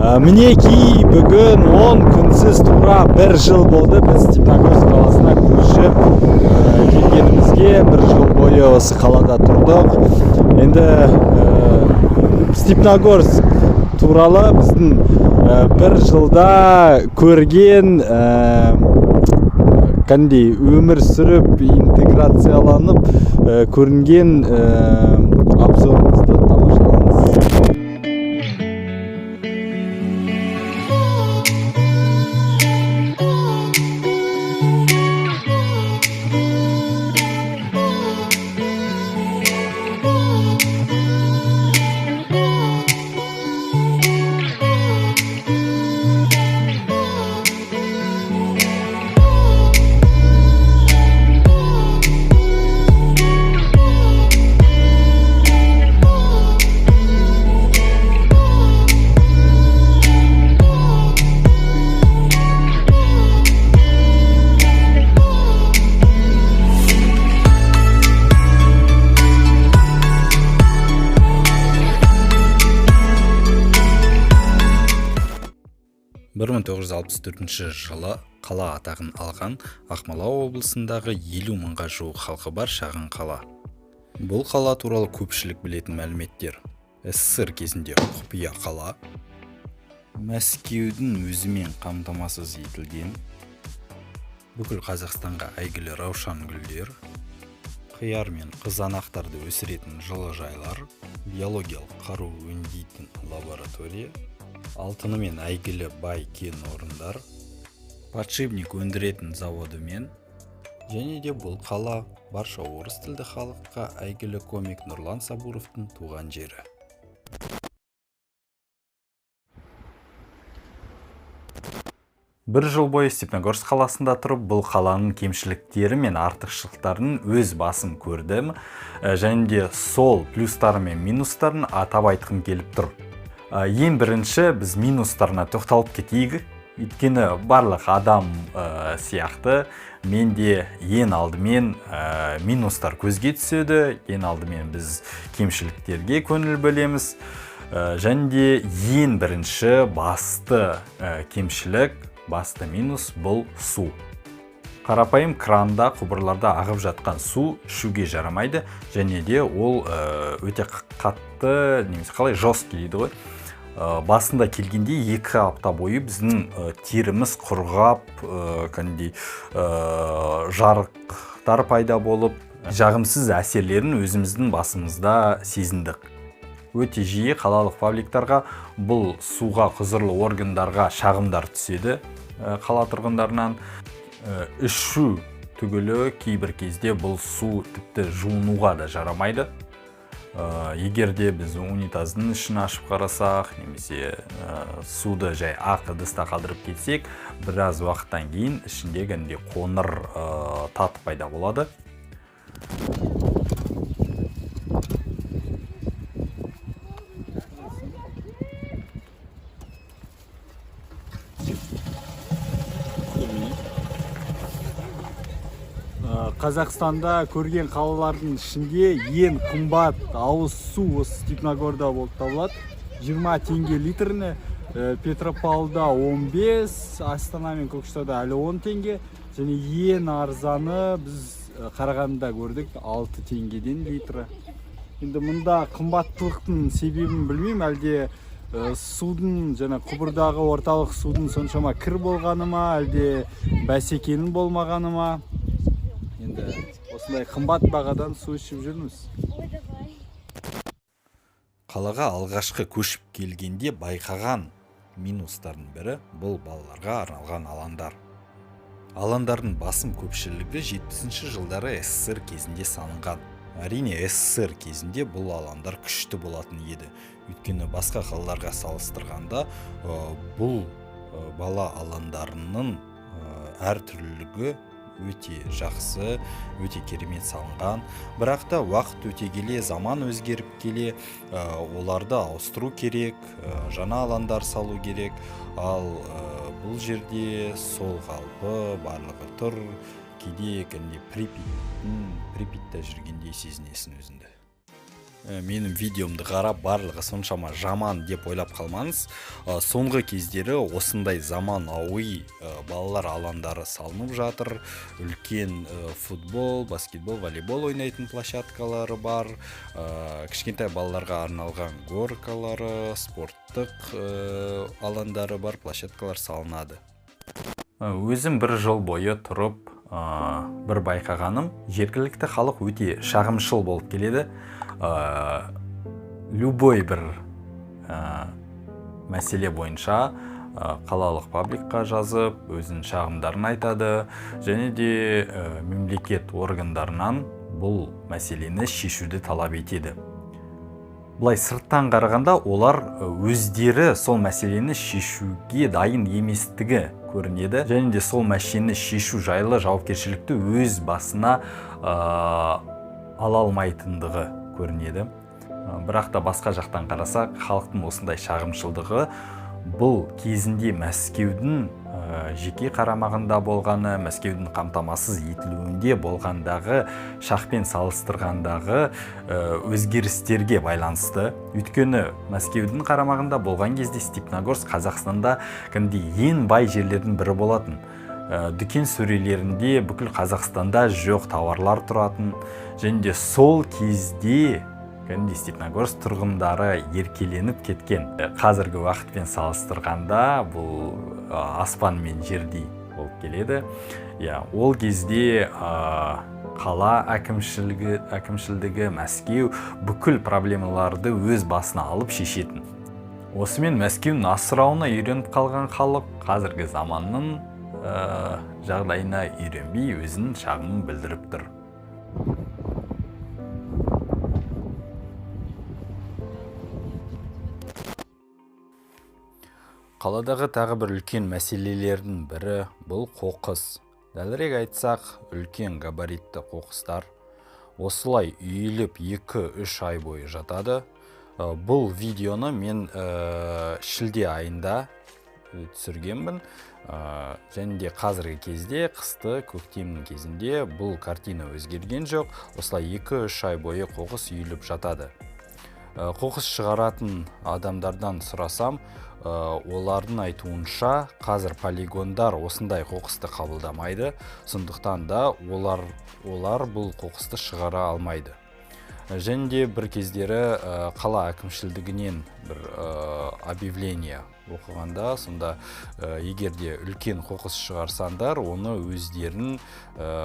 Мінекей, бүгін 10 күнсіз тура бір жыл болды біз Степногорск қаласына көшіп келгенімізге. Бір жыл бойы осы қалада тұрдық. Енді Степногорск туралы біздің бір жылда көрген, кәдімгідей өмір сүріп, интеграцияланып, көрінген обзорымызды тамашалаңыз. «1964 жылы қала атағын алған Ақмола облысындағы 50 мыңға жуық халқы бар шағын қала. Бұл қала туралы көпшілік білетін мәліметтер: СССР кезінде құпия қала, Мәскеудің өзімен қамтамасыз етілген, бүкіл Қазақстанға әйгілі раушан гүлдер, қияр мен қызанақтарды өсіретін жылыжайлар, биологиялық қару өңдейтін лаборатория, алтынымен әйгілі бай кен орындар, подшипник өндіретін заводымен және де бұл қала барша орыс тілді халыққа әйгілі комик Нұрлан Сабуровтың туған жері. Бір жыл бойы Степногорск қаласында тұрып, бұл қаланың кемшіліктері мен артықшылықтарын өз басым көрдім. Және де сол плюстары мен минустарын атап айтқым келіп тұр. Ең бірінші біз минустарына тоқталып кетейік, өйткені барлық адам сияқты мен де ең алдымен минустар көзге түседі, ең алдымен біз кемшіліктерге көңіл бөлеміз. Және де ең бірінші басты кемшілік, басты минус — бұл су. Қарапайым кранда, құбырларда ағып жатқан су ішуге жарамайды және де ол өте қатты немесе қалай, жесткий дейді ғой. Басында келгенде 2 апта бойы біздің теріміз құрғап, кәдімгідей жарықтар пайда болып, жағымсыз әсерлерін өзіміздің басымызда сезіндік. Өте жиі қалалық пабликтарға, бұл суға құзырлы органдарға шағымдар түседі қала тұрғындарынан. Ішу түгілі, кейбір кезде бұл су тіпті жуынуға да жарамайды. Егер де біз унитаздың ішін ашып қарасақ немесе суды жай ақ ыдыста қалдырып кетсек, біраз уақыттан кейін ішінде кәдімгідей қоңыр тат пайда болады. Қазақстанда көрген қалалардың ішінде ең қымбат ауыз су осы Степногорда болып табылады, 20 теңге литріне. Петропавлда 15, Астана мен Көкшетауда әлі 10 теңге және ең арзаны біз Қарағандыда көрдік, 6 теңгеден литрі. Енді мұнда қымбаттылықтың себебін білмеймін, әлде судың және құбырдағы орталық судың соншама кір болғаны ма, әлде бәсекенің болмағаны ма, енді осындай қымбат бағадан су ішіп жүрміз. Қалаға алғашқы көшіп келгенде байқаған минустардың бірі — бұл балаларға арналған алаңдар. Алаңдардың басым көпшілігі 70 жылдары СССР кезінде салынған. Әрине, СССР кезінде бұл алаңдар күшті болатын еді, өйткені басқа қалаларға салыстырғанда бұл бала алаңдарының әртүрлілігі өте жақсы, өте керемет салынған. Бірақ та уақыт өте келе, заман өзгеріп келе, оларды ауыстыру керек, жаңа алаңдар салу керек. Ал бұл жерде сол қалпы барлығы тұр. Кейде кәдімгідей Припятьта жүргендей сезінесің өзіңді. Менің видеомды қарап, барлығы соншама жаман деп ойлап қалмаңыз. Соңғы кездері осындай заманауи балалар алаңдары салынып жатыр. Үлкен футбол, баскетбол, волейбол ойнайтын площадкалары бар. Кішкентай балаларға арналған горкалары, спорттық алаңдары бар, площадкалар салынады. Өзім бір жыл бойы тұрып, бір байқағаным, жергілікті халық өте шағымшыл болып келеді. Любой бір мәселе бойынша қалалық пабликқа жазып, өзінің шағымдарын айтады және де мемлекет органдарынан бұл мәселені шешуді талап етеді. Былай сырттан қарағанда, олар өздері сол мәселені шешуге дайын еместігі көрінеді және де сол мәселені шешу жайлы жауапкершілікті өз басына ала алмайтындығы көрінеді. Бірақ та басқа жақтан қарасақ, халықтың осындай шағымшылдығы бұл кезінде Мәскеудің жеке қарамағында болғаны, Мәскеудің қамтамасыз етілуінде болғандағы шақпен салыстырғандағы өзгерістерге байланысты. Өйткені Мәскеудің қарамағында болған кезде Степногорск Қазақстанда кәдімгідей ең бай жерлердің бірі болатын. Дүкен сөрелерінде бүкіл Қазақстанда жоқ тауарлар тұратын және де сол кезде кәдімгідей Степногорск тұрғындары еркеленіп кеткен. Қазіргі уақытпен салыстырғанда, бұл аспан мен жердей болып келеді. Иә, ол кезде қала әкімшілдігі, Мәскеу бүкіл проблемаларды өз басына алып шешетін. Осымен Мәскеудің асырауына үйреніп қалған халық қазіргі заманның жағдайына үйренбей, өзінің шағымын білдіріп тұр. Қаладағы тағы бір үлкен мәселелердің бірі бұл қоқыс. Дәлірек айтсақ, үлкен габаритті қоқыстар осылай үйіліп 2-3 ай бойы жатады. Бұл видеоны мен шілде айында түсіргенмін. Және де қазіргі кезде, қысты көктемнің кезінде бұл картина өзгерген жоқ. Осылай 2-3 ай бойы қоқыс үйіліп жатады. Қоқыс шығаратын адамдардан сұрасам, олардың айтуынша, қазір полигондар осындай қоқысты қабылдамайды, сондықтан да олар бұл қоқысты шығара алмайды. Және де бір кездері қала әкімшілдігінен бір объявление оқығанда, сонда егер де үлкен қоқыс шығарсаңдар, оны өздерің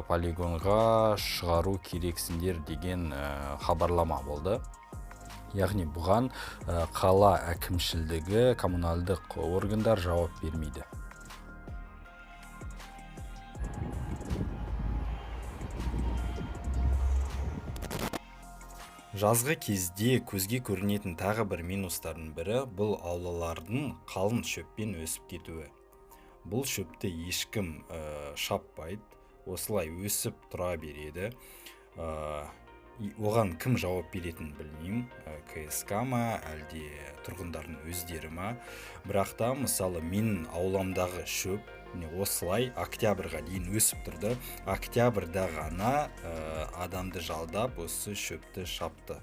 полигонға шығару керексіңдер деген хабарлама болды. Яғни бұған қала әкімшілдігі, коммуналдық органдар жауап бермейді. Жазғы кезде көзге көрінетін тағы бір минустардың бірі бұл аулалардың қалың шөппен өсіп кетуі. Бұл шөпті ешкім шаппайды, осылай өсіп тұра береді. Оған кім жауап беретінін білмеймін, КСК ма, әлде тұрғындардың өздері ма. Бірақ та, мысалы, менің ауламдағы шөп міне осылай октябрьға дейін өсіп тұрды. Октябрьда ғана адамды жалдап осы шөпті шапты.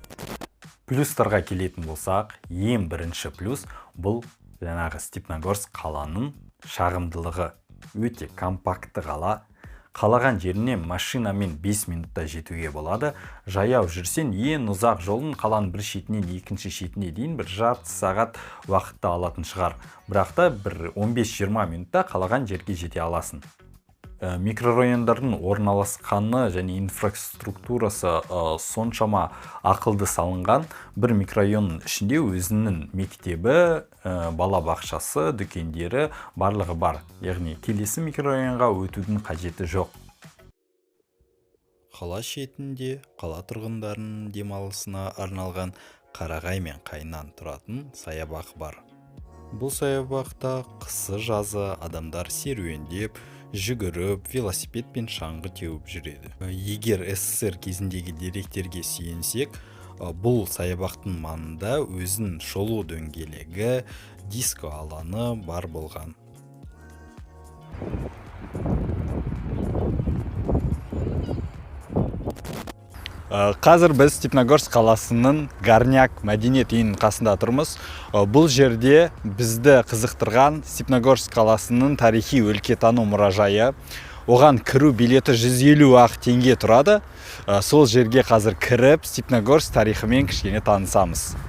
Плюстарға келетін болсақ, ең бірінші плюс бұл жаңағы Степногорск қаланың шағымдылығы. Өте компактты қала. Қалаған жеріне машинамен 5 минутта жетуге болады. Жаяу жүрсең, ең ұзақ жолын қаланың бір шетінен екінші шетіне дейін бір жарты сағат уақытты алатын шығар. Бірақ та бір 15-20 минутта қалаған жерге жете аласың. Микрорайондардың орналасқаны және инфраструктурасы соншама ақылды салынған. Бір микрорайонның ішінде өзінің мектебі, балабақшасы, дүкендері барлығы бар. Яғни келесі микрорайонға өтудің қажеті жоқ. Қала шетінде қала тұрғындарының демалысына арналған қарағай мен қайыңнан тұратын саябақ бар. Бұл саябақта қысы жазы адамдар серуендеп, жүгіріп, велосипед пен шаңғы теуіп жүреді. Егер СССР кезіндегі деректерге сүйенсек, бұл саябақтың маңында өзінің шолу дөңгелегі, диско алаңы бар болған. Қазір біз Степногорск қаласының Горняк мәдениет үйінің қасында тұрмыз. Бұл жерде бізді қызықтырған Степногорск қаласының тарихи өлкетану мұражайы. Оған кіру билеті 150 ақ теңге тұрады. Сол жерге қазір кіріп, Степногорск тарихымен кішкене танысамыз.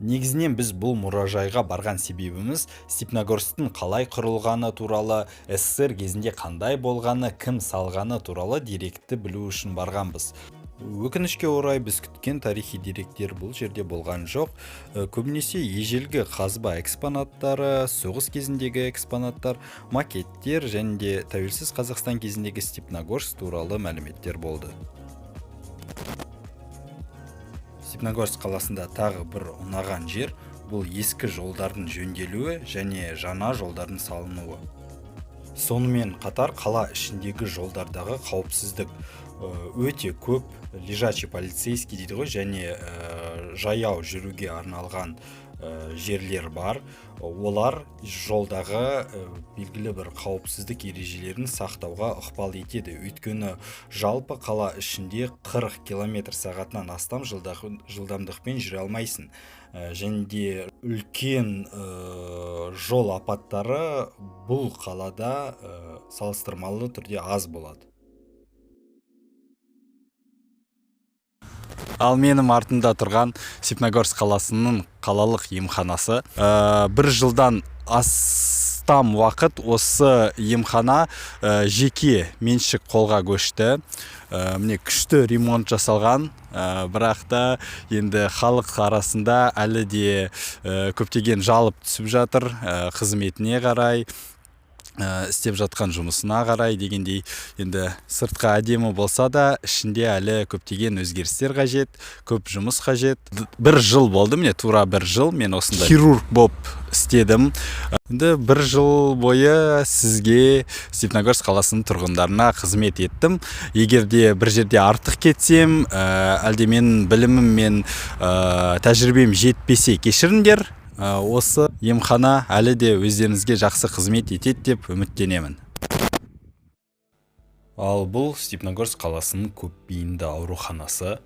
Негізінен біз бұл мұражайға барған себебіміз Степногорсктың қалай құрылғаны туралы, СССР кезінде қандай болғаны, кім салғаны туралы деректі білу үшін барғанбыз. Өкінішке орай, біз күткен тарихи деректер бұл жерде болған жоқ. Көбінесе ежелгі қазба экспонаттары, соғыс кезіндегі экспонаттар, макеттер және де тәуелсіз Қазақстан кезіндегі Степногорск туралы мәліметтер болды. Степногорск қаласында тағы бір ұнаған жер — бұл ескі жолдардың жөнделуі және жаңа жолдардың салынуы. Сонымен қатар қала ішіндегі жолдардағы қауіпсіздік. Өте көп лежачий полицейский дейді ғой, және жаяу жүруге арналған жерлер бар. Олар жолдағы белгілі бір қауіпсіздік ережелерін сақтауға ықпал етеді, өйткені жалпы қала ішінде 40 километр сағатынан астам жылдамдықпен жүре алмайсың. Және де үлкен жол апаттары бұл қалада салыстырмалы түрде аз болады. Ал менің артымда тұрған Степногорск қаласының қалалық емханасы. Бір жылдан астам уақыт осы емхана жеке меншік қолға көшті. Міне, күшті ремонт жасалған, бірақ та енді халық арасында әлі де көптеген жалоб түсіп жатыр қызметіне қарай, істеп жатқан жұмысына қарай дегендей. Енді сыртқы әдемі болса да, ішінде әлі көптеген өзгерістер қажет, көп жұмыс қажет. Бір жыл болды, міне, тура бір жыл мен осында хирург болып істедім. Енді бір жыл бойы сізге, Степногорск қаласының тұрғындарына, қызмет еттім. Егер де бір жерде артық кетсем, әлде менің білімім мен тәжірибем жетпесе, кешіріңдер. Осы емхана әлі де өздеріңізге жақсы қызмет етеді деп үміттенемін. Ал бұл Степногорск қаласының көпбейінді ауруханасы.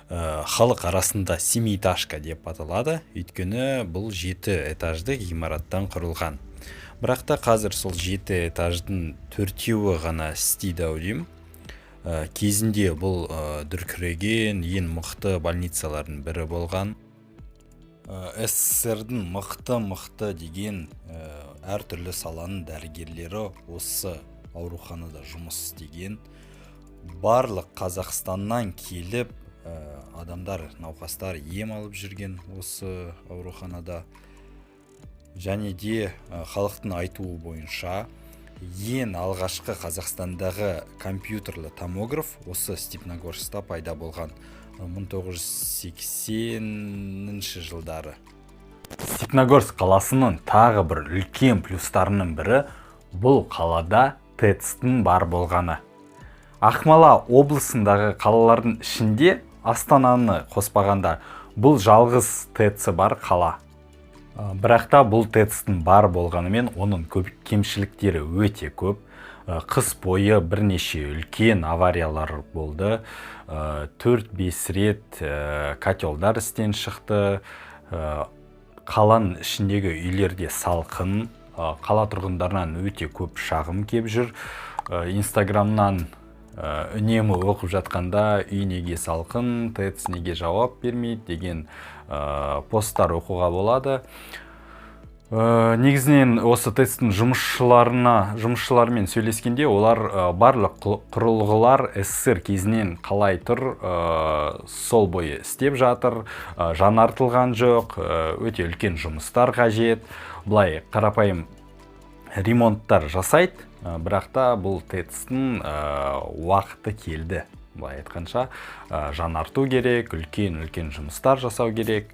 Халық арасында семиэтажка деп аталады, өйткені бұл жеті этажды ғимараттан құрылған. Бірақ та қазір сол жеті этаждың төртеуі ғана істейді ау деймін. Кезінде бұл дүркіреген ең мықты больницалардың бірі болған. СССР-дің мықты мықты деген әртүрлі саланың дәрігерлері осы ауруханада жұмыс істеген. Барлық Қазақстаннан келіп адамдар, науқастар ем алып жүрген осы ауруханада. Және де халықтың айтуы бойынша, ең алғашқы Қазақстандағы компьютерлі томограф осы Степногорскта пайда болған 1980 жылдары. Степногорск қаласының тағы бір үлкен плюстарының бірі — бұл қалада ТЭЦ-тің бар болғаны. Ақмола облысындағы қалалардың ішінде, Астананы қоспағанда, бұл жалғыз ТЭЦ бар қала. Бірақ та бұл ТЭЦ-тің бар болғанымен, оның көп кемшіліктері өте көп. Қыс бойы бірнеше үлкен авариялар болды. 4-5 рет котелдар істен шықты. Қаланың ішіндегі үйлерде салқын. Қала тұрғындарынан өте көп шағым кеп жүр. Инстаграмнан үнемі оқып жатқанда «Үй неге салқын? ТЭЦ неге жауап бермейді?» деген посттар оқуға болады. Негізінен осы ТЭЦ-тің жұмысшыларымен сөйлескенде, олар барлық құрылғылар СССР кезінен қалай тұр, сол бойы істеп жатыр, жаңартылған жоқ, өте үлкен жұмыстар қажет. Былай қарапайым ремонттар жасайды, бірақ та бұл ТЭЦ-тің уақыты келді, былай айтқанша, жаңарту керек, үлкен үлкен жұмыстар жасау керек.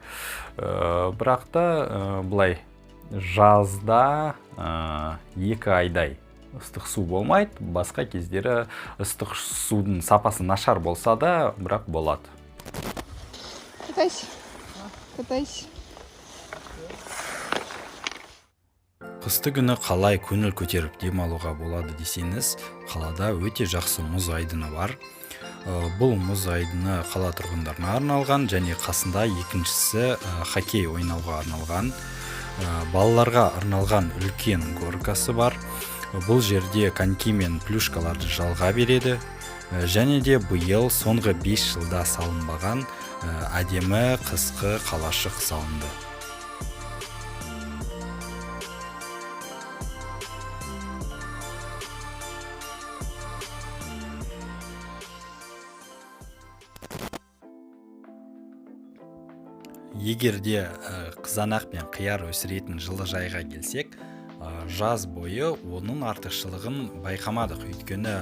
Бірақ та былай жазда 2 айдай ыстық су болмайды, басқа кездері ыстық судың сапасы нашар болса да, бірақ болады. Катайся. Катайся. Қысты күні қалай көңіл көтеріп демалуға болады десеңіз, қалада өте жақсы мұз айдыны бар. Бұл мұз айдыны қала тұрғындарына арналған және қасында екіншісі хоккей ойнауға арналған. Балаларға арналған үлкен горкасы бар. Бұл жерде коньки мен плюшкаларды жалға береді. Және де биыл соңғы 5 жылда салынбаған әдемі қысқы қалашық салынды. Егер де қызанақ пен қияр өсіретін жылыжайға келсек, жаз бойы оның артықшылығын байқамадық, өйткені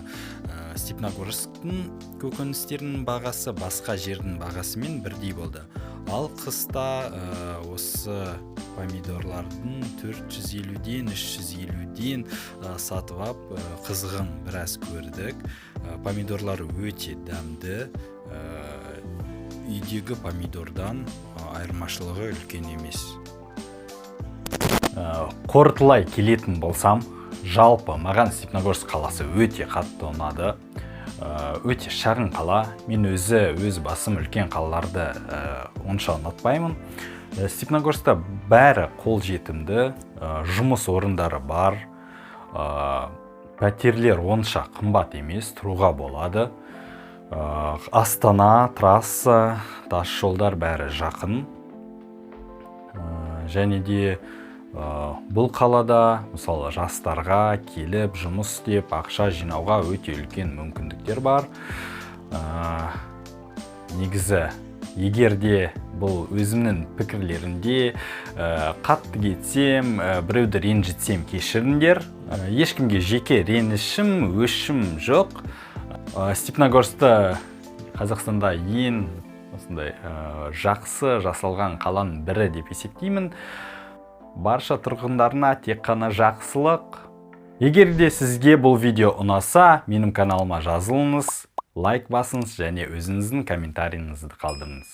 Степногорсктың көкөністерінің бағасы басқа жердің бағасымен бірдей болды. Ал қыста осы помидорлардың 450-ден 350-ден сатып ап, қызығын біраз көрдік. Помидорлар өте дәмді, үйдегі помидордан айырмашылығы үлкен емес. Қорытылай келетін болсам, жалпы маған Степногорск қаласы өте қатты ұнады. Өте шағын қала. Мен өз басым үлкен қалаларды онша ұнатпаймын. Степногорскта бәрі қолжетімді, жұмыс орындары бар, пәтерлер онша қымбат емес, тұруға болады. Астана, трасса, тас жолдар бәрі жақын. Және де бұл қалада, мысалы, жастарға келіп жұмыс істеп ақша жинауға өте үлкен мүмкіндіктер бар. Негізі, егер де бұл өзімнің пікірлерімде қатты кетсем, біреуді ренжітсем, кешіріңдер. Ешкімге жеке ренішім, өшім жоқ. Степногорскты Қазақстанда ең осындай жақсы жасалған қаланың бірі деп есептеймін. Барша тұрғындарына тек қана жақсылық. Егер де сізге бұл видео ұнаса, менің каналыма жазылыңыз, лайк басыңыз және өзіңіздің комментарийіңізді қалдырыңыз.